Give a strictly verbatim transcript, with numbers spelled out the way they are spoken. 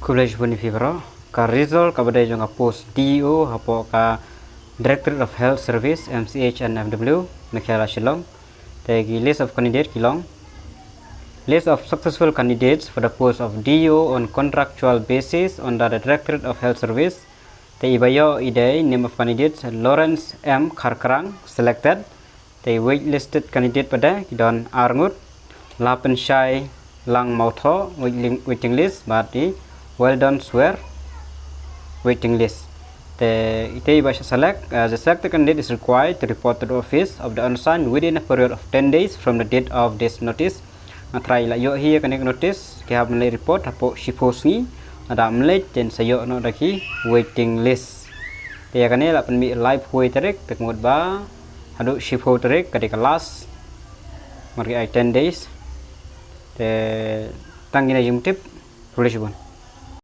Khublei shibun ïa phi baroh. Ka result kaba dei jong ka post D E O hapoh ka Directorate of Health Service, M C H and F W, Meghalaya Shillong. Te ki list of candidate ki long: list of successful candidates for the post of D E O on contractual basis under the Directorate of Health Service. Te iba ïoh i dei name of candidates Lawrence M Kharkrang, selected. Te waitlisted candidate pat de ki don ar ngut: Lapynshai Langmawthoh, waiting, waiting list, bad i Weldon Swer, waiting list. Te ite iba shah select, uh, the selected candidate is required to report to the office of the undersigned within a period of ten days from the date of this notice. Nga trai la ïoh hi ïa kane ka notice, ki hap ban leit report hapoh shiphew sngi. Lada ym leit, te yn sa ïoh noh da ki waiting list. Te ïa kane la pynmih laiphew tarik, te ka mut ba haduh shiphew tarik ka dei ka last. Mar ki ai ten days. Te tang kine jingtip. Khublei shibun.